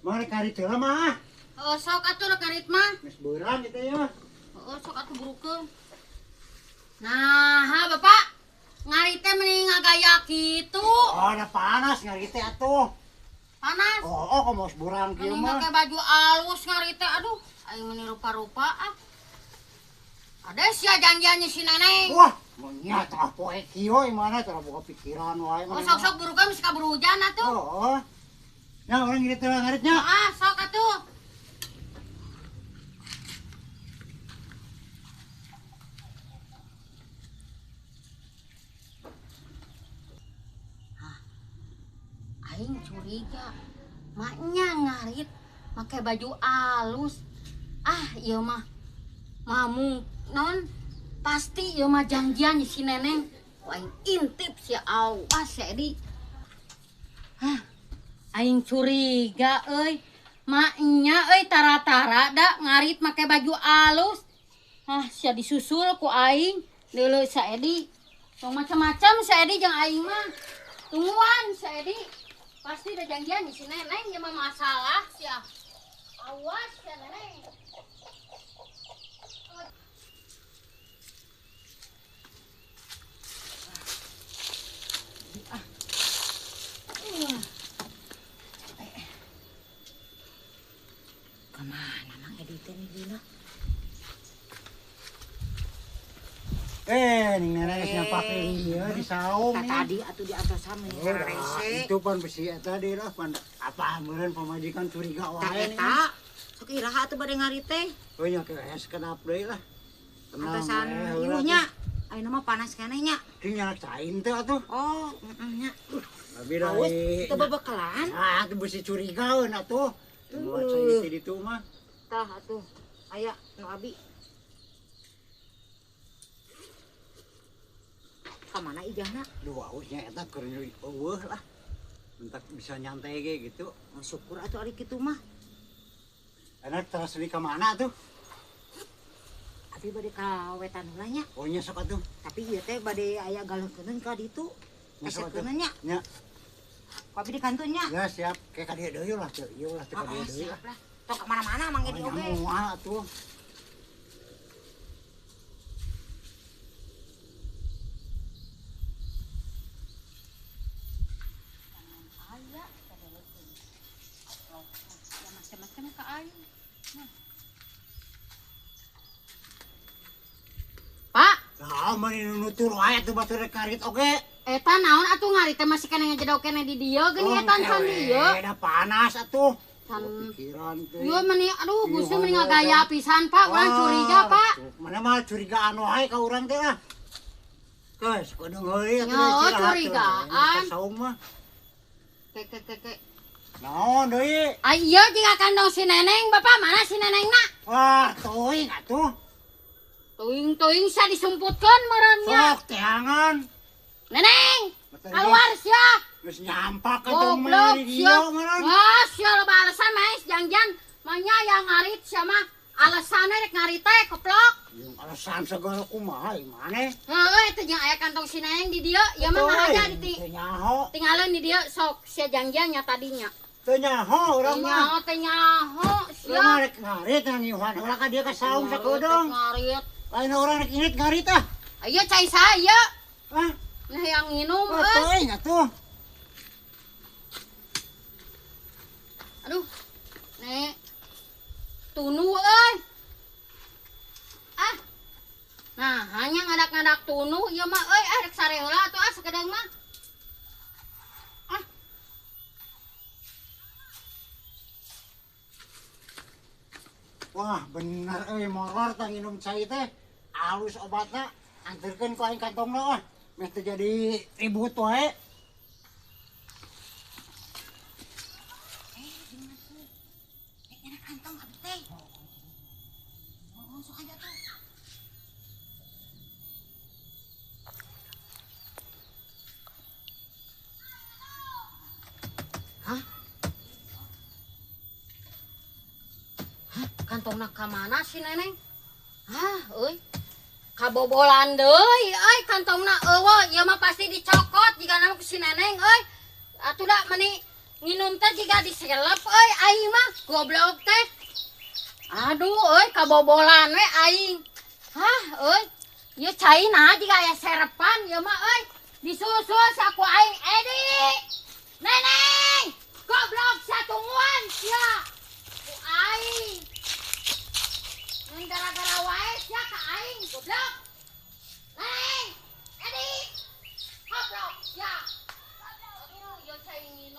Mah rek ngarit heula mah. Heeh, sok atuh rek ngarit mah. Geus beurang kitu ya. Heeh, sok atuh burukeun. Nah, ha Bapak. Ngarit teh mending ngagaya kitu. Oh, da panas ngarit teh atuh. Panas. Oh, oh, komo burang kieu mah. Mending make baju alus ngarit teh aduh, aing meuni rupa-rupa ah. Ada sia janjiannya si Neneng. Wah, nya tah poe kieu mana tara boga pikiran wae. Oh, sok-sok burukeun geus kaburu hujan atuh. Oh. Nya urang ngirit heula ngaritnya. Ah, sok atuh. Hah. Aing curiga. Maknya ngarit make baju alus. Ah, ieu mah mamung non pasti ieu mah janjian si Neneng. Aing intip si awas si Edi. Hah, aing curiga euy. Maknya euy tara-tara da ngarit make baju alus. Hah, sia disusul ku aing deuleu si Edi. Tong macam-macam si Edi jeung aing mah. Tungguan si Edi. Pasti da janjian si Neneng ieu mah masalah sia. Awas si Neneng. Kemana Mang Edi teh nih dina? Ning nenek geus nyampak ieu di saung. Tadi atuh di atosan meni rese. Itu pan besi eta deui lah pan apa meureun pamajikan curiga wae. Eta sok iraha atuh bade ngarit teh. Oh nya geus kenap deui lah. Tenang. Atosan ieu nya. Ayeuna mah panas keneh nya. Teu nya cain teh atuh. Oh, heeh nya. Abi dari teu bebekelan. Ah, teu besi curigaeun atuh. Buat saya di ditu mah. Tah atuh. Aya nu abi. Ka mana ijahna? Duh, ausnya eta keur eueuh lah. Entak bisa nyantai ge gitu. Syukur atuh ari kitu mah. Enak terus di ka mana tuh? Abi bade ka wetan heula nya. Oh nya sok atuh. Tapi ieu teh bade aya galeukeun ka ditu. Esekeun nya. Nya. Kopi di kantunnya. Ya siap, kayak ka dieu deui lah, ieu lah teh ka dieu deui lah. Tong ka mana-mana Mang Edi oge. Moal atuh. Aya macam-macam ka aing. Pak, Lah mani nutur wae atuh batur rek ngarit oge. Eta naon atuh ngarit teh masih keneh ngejedok keneh di dieu geuning eta can dieu. Da panas atuh. Can pikiran teh. Ieu meni aduh Gusti meni ngagaya pisan Pak, urang curiga Pak. Mana mah curigaan wae ka urang teh ah. Geus kudu heuli atuh istirahat. Curigaan. Saung mah. Ke ke ke ke. Naon deui? Ah ieu jiga kandong si Neneng, Bapak mana si Nenengna? Wah, teuing atuh. Teuing-teuing sia disumputkeun meureun nya. Sok teangan. Neneng, keluar sia. Geus nyampak atuh mah di dieu meureun. Wah, sia loba alasan maes jangjan. Manya yang ngarit sia mah alasanna rek ngarit teh koplok. Jeung alasan segala kumaha maneh? Heueuh eta jeung aya kantong si Neneng di dieu, ieu mah ngahaja di nyaho. Tinggalin di dieu sok sia jangjan nya tadinya. Teu nyaho urang mah. Teu nyaho sia. Urang mah rek ngarit ngiuhan heula ka dieu ka saung sakedeung. Ngarit. Lain urang rek init ngarit ah. Ayo cai saya. Hah? Nah yang minum euy. Teuing atuh. Aduh. Nek. Tunu euy. Ah. Nah, hanya ngadak-ngadak tunu ieu mah euy ah rek sare heula atuh ah sakedeung mah. Ah. Wah, bener euy moror tah nginum cai teh. Alus obatna, anterkeun ku aing kantongna ah. Meh teu jadi ribut wae. Enak kantong abi teh. Oh, sok aja tuh. Hah? Hah, kantongna ka mana si Neneng? Hah, euy. Kabobolan deui euy kantongna eueuh ieu mah pasti dicokot jigana ku si Neneng euy. Atuh da meni Nginum teh jiga diselep euy aing mah, goblok teh. Aduh euy, kabobolan we aing. Hah euy. Ieu cai nah jiga aya serepan ieu mah euy. Disusul saku aing Edi. Neneng, goblok satungguan sia. Ku aing. Ngan gara-gara wae sia ka aing goblok. Neneng, Edi. Goblok sia. Aduh, ieu cai.